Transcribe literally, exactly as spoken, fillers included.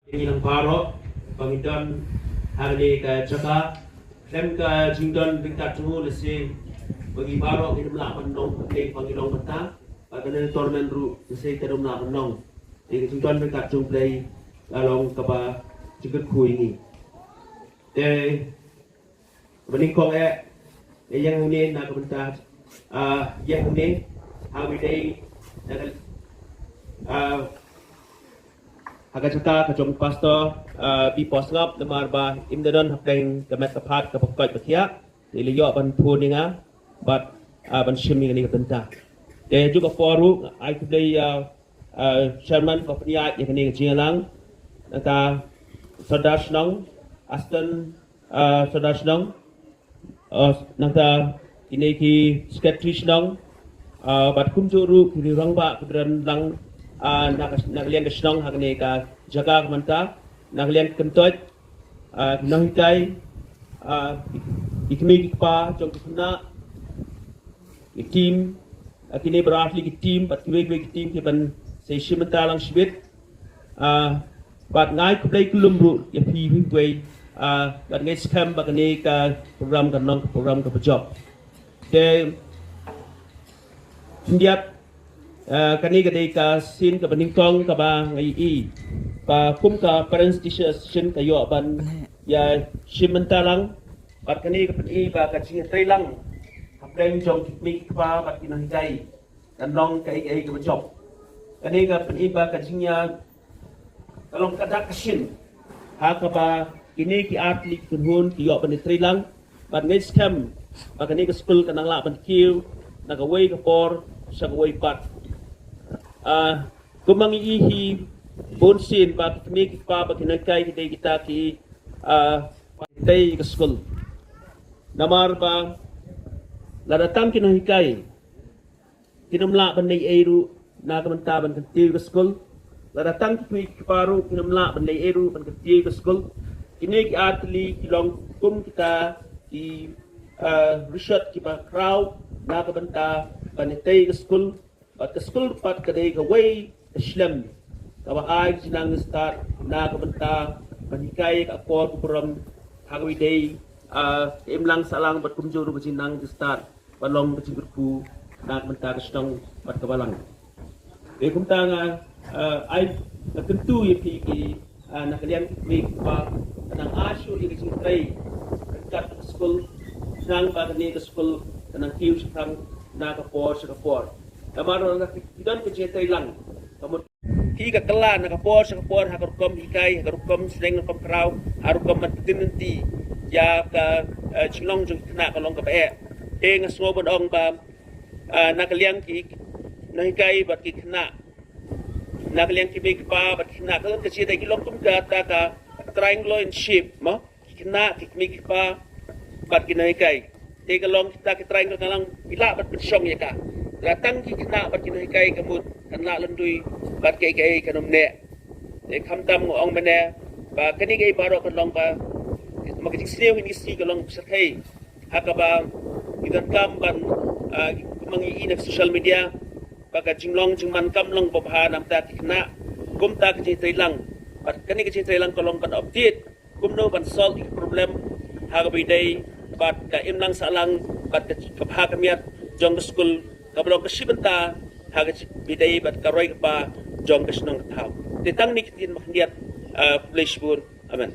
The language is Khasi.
Ngi lang baroh ba ngi don ha kane ka jaka, khlem ka jingdon ryngkat jong u lehse ba ngi baroh ngim lah ban long, ba ngi long mynta, ba kane ka tournament ruh lehse kam lah ban long. Te ka jingdon ryngkat jong u Blei ka long kaba jingkyrkhu ïa ngi. Te ba nyngkong eh, ïa hangne na ka bynta, ah, ïa hangne ha kaba ïadei na ka, ah, ha ka jaka ka jong pastor, ah, Bipo Sngap, namar ba im da don hapdeng ka met ka phad kaba koit ba khiah. Te la ïoh ban phone ïa nga bad, ah, ban shim ïa kane ka bynta. Te ha kajuh ka por ruh ai khublei ïa, ah, chairman ka pynïaid ïa kane ka jingïalang, nangta Sordar Shnong, Aston, ah, Sordar Shnong, ah, nangta kine ki secretary shnong, ah, bad kumjuh ruh ki rangbah ki don lang, ah, na ka, na ka liang ka shnong ha kane ka jaka ka mynta, na ka liang ka kyntoit, ah, ki nonghikai, ah, ki kmie ki kpa jong ki khynnah, ki team, ah, kine baroh artylli ki team bad kiwei kiwei ki team kiban sa shim bynta lang shibit. Ah, bad nga ai khublei kyllum ruh ïa phi phi kiwei, ah, bad nga ngeit skhem ba kane ka program kan long ka program kaba jop. Te khyndiat, ah, kane ka dei ka sien kaba nyngkong kaba nga ïohi ba kum ka Parents Teacher Association ka ïoh ban ïa shim bynta lang. Bad kane ka pyni ba ka jingïatreilang hapdeng jong ki kmie ki kpa bad ki nonghikai kan long kaei kaei kaba jop. Kane ka pyni ba ka jingïa ka long ka dak ka shin ha kaba kine ki artylli ki kynhun ki ïoh ban ïatreilang. Bad nga ngeit skhem ba kane ka skul kan nang lah ban kiew na kawei ka por sha kawei pat. Ah, kumba ngi ïohi bunsien ba ki kmie ki kpa bad ki nonghikai ki dei kita ki, ah, tei ka skul. Namar ba lada tang ki nonghikai kin ym lah ban leh ei ruh na ka bynta ban kyntiew ka skul. Lada tang ki kmie ki kpa ruh kin ym lah ban leh ei ruh ban kyntiew ka skul. Kine ki artylli ki long kum kita ki, ah, rishot kiba khraw na ka bynta ban tei ka skul. Bad ka skul pat ka dei kawei ka shlem kaba ai ka jingnang stad na ka bynta ban hikai ka akor ka burom ha kaba ïadei, ah, ka imlang sahlang bad kumjuh ruh ka jingnang stad ba long ka jingkyrkhu na ka bynta ka shnong bad ka balang. Te kumta nga, ah, ai, nga kyntu ïa phi ki, ah, na ka liang ki kmie ki kpa, ka nang ai shuh ïa ka jingtrei ryngkat ka skul, khnang ba kane ka skul ka nang kiew shaphrang na ka por sha ka por. Namar lada ki don ka jingtreilang, ka mut ki ka kylla na ka por sha ka por ha ka rukom hikai, ha ka rukom sneng, rukom khraw, ha rukom ban pynlynti ïa ka, eh, jinglong jong ki khynnah ka long kaba eh. Te nga sngew ban ong ba, ah, na ka liang ki nonghikai bad ki khynnah, na ka liang ki kmie ki kpa bad ki khynnah, ka long ka jingïadei, ki long kum kata ka triangle in shape mo, ki khynnah, ki kmie ki kpa bad ki nonghikai. Te ka long kita ki triangle ka long, ki lah ban pynshong ïa ka. Lada tang ki khynnah bad ki nonghikai ka mut kan lah lynti bad kaei kaei kan ym neh. Te khamtam nga ong mynne ba kane kaei baroh kan long ba ma ka jingsniew hi ni sngi ka long shyrkhei ha kaba ngi donkam ban, ah, kumba ngi ïohi na social media ba ka jinglong jingman kam long babha na ka bynta ki khynnah. Kumta ka jingtreilang bad kane ka jingtreilang ka long ban update kumno ban solve ïa ka problem ha kaba ïadei bad ka imlang sahlang bad ka bha ka miat jong ka skul kaba long ka shi bynta ha kaba ïadei bad ka roi ka par jong ka shnong ka thaw. Te tang kine ki ktien ba khyndiat, ah, khublei shibun. Amen.